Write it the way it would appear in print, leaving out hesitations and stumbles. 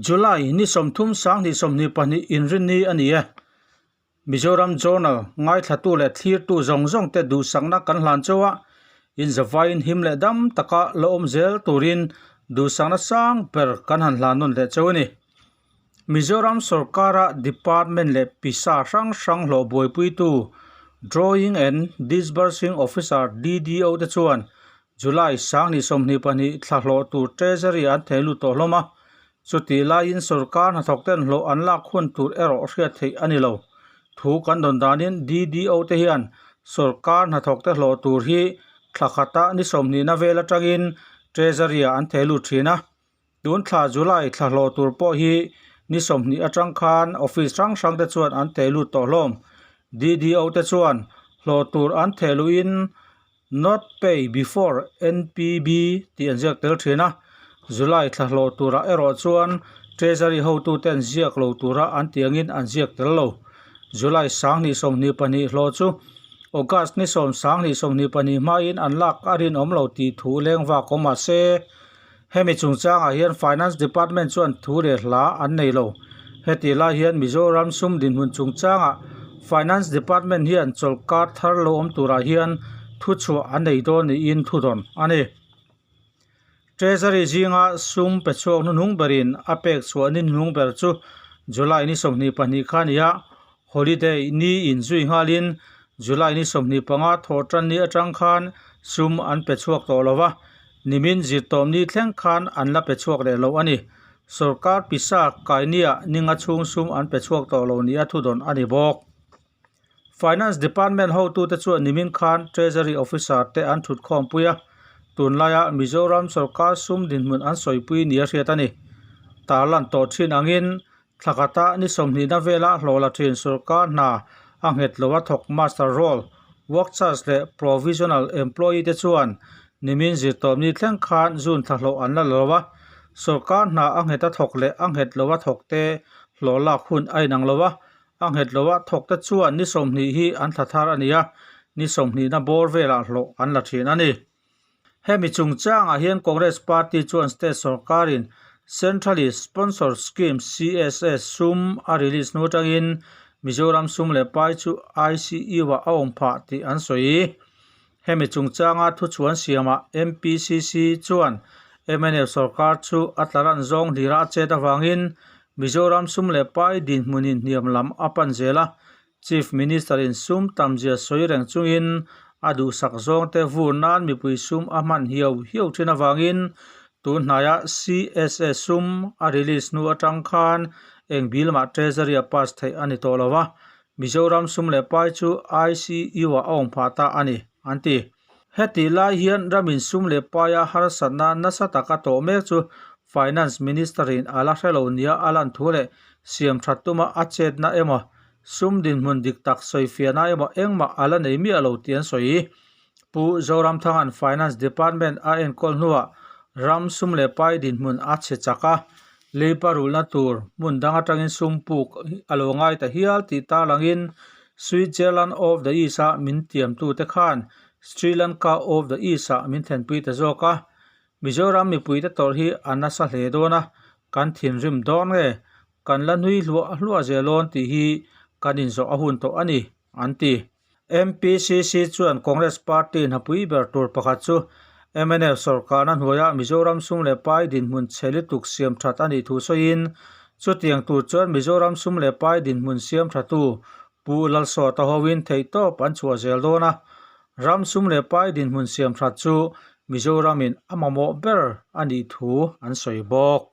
July ni 30 2022 inrinni a ni e. Mizoram Journal ngaithlatu leh thlirtu zawng zawng te duhsakna kan hlan chauh a, inzavaiin him leh dam taka la awm zel turin duhsakna sang ber kan han hlan nawn leh chauh a ni. Mizoram sorkara department leh pisa hrang hrang hlawh buaipuitu Drawing and Disbursing Officer, DDO, te chuan July 2022 thla hlawh tur Treasury an thei lut tawh hlawm a, chutih laiin sorkar hnathawk ten hlawh an lak hun tur erawh hriat theih a ni lo. Thu kan dawn danin DDO te hian sorkar hnathawk te hlawh tur hi thla khata ni 20 na vel atangin Treasury ah an thei lut thin a. Tun thla July thla hlawh tur pawh hi ni 20 atang khan office hrang hrang te chuan an thei lut tawh hlawm. DDO te chuan hlawh tur an theh luhin Not pay before NPB tih an ziak tel thin a, July thla hlawh turah erawh chuan Treasury hotuten ziak lo tura an tih angin an ziak tel lo. July 2022 hlawh chu August ni 10 2022 hmain an lak a rinawm lo tih thu leng vak awm mah se, hemi chungchangah hian Finance Department chuan thu leh hla an nei lo. Hetih lai hian Mizoram sum dinhmun chungchangah Finance Department hian chawlhkar thar lo awm turah hian thuchhuah an nei dawn niin thu dawn a ni. Treasury zinga sum pe chhuak hnuhnung berin a pek chhuah ni hnuhnung ber chu July ni 22 kha a ni a, holiday ni inzui nghalin July ni 25 thawh tan ni atang khan sum an pe chhuak tawh lo va, nimin zirtawm ni thleng khan an la pe chhuak leh lo a ni. Sorkar pisa kainia ninga chhung sum an pe chhuak tawh lo nia thudawn a ni bawk. Finance Department hotute chuan nimin khan Treasury Officer te an thut khawmpui a, tunlaia Mizoram sorkar sum dinhmun an sawipui nia hriat a ni. Tarlan tawh thin angin thla khata ni 20 na vela hlawh la thin sorkar hna a nghet lo a thawk master roll, work charge leh provisional employee te chuan nimin zirtawpni thleng khan June thla hlawh an la lo a, sorkar hna a nghet a thawk leh a nghet lo a thawk te hlawh lak hun a inang lo a, A nghet lo a, thawkte chuan ni 20 hi an thla thar a ni a, ni 20 na bawr velah hlawh an la thin a ni. Hemi chungchangah hian Congress Party chuan state sorkarin Centrally Sponsored Scheme, CSS, sum a release hnu atangin Mizoram sum leh pai chu ICU-ah a awm phah tih an sawi. Hemi chungchanga thuchhuan siamah MPCC chuan mnf sorkar chu a tlaran zawng hlira a chet avangin Mizoram sum leh pai dinhmunin hniam lam a pan zel a, Chief Minister-in sum tamzia sawi reng chungin a duhsak zawngte vur nan mipui sum a hman hiau hiau thin avangin tun hnaiah CSS sum a release hnu atang khan eng bill mah Treasury-a pass theih a ni tawh lo a, Mizoram sum leh pai chu ICU-ah a awm phah ta a ni, an ti. Hetih lai hian ramin sum leh paia harsatna nasa taka tawh mek chu Finance Minister-in a la hre lo nia a lan thu leh siam that tuma a chetna emaw, sum dinhmun dik tak sawifiahna emaw engmah a la nei miah lo tih an sawi. Pu Zoramthanga'n Finance Department a enkawl hnuah ram sum leh pai dinhmun a chhe chak a, leipa rulhna tur hmun dang atangin sum puk a lo ngai ta hial tih tarlangin Switzerland of the East-a min tiamtute khan Sri Lanka of the East-ah min thlenpui ta zawk a. Mizoram mipuite tawrh hi a nasa hle dawn a, kan thinrim dawn nge, kan la nui hluah hluah zel awn tih hi kan inzawh a hun tawh a ni, an ti. MPCC chuan Congress Party hnapui ber tur pakhat chu mnf sorkarna hnuaia Mizoram sum leh pai dinhmun chhe lutuk siam that a nih thu sawiin, chutiang tur chuan Mizoram sum leh pai dinhmun siam thatu Pu Lalsawta hoin theihtawp an chhuah zel dawn a, ram sum leh pai dinhmun siam that chu Mizoramin a mamawh ber a nih thu an sawi bawk.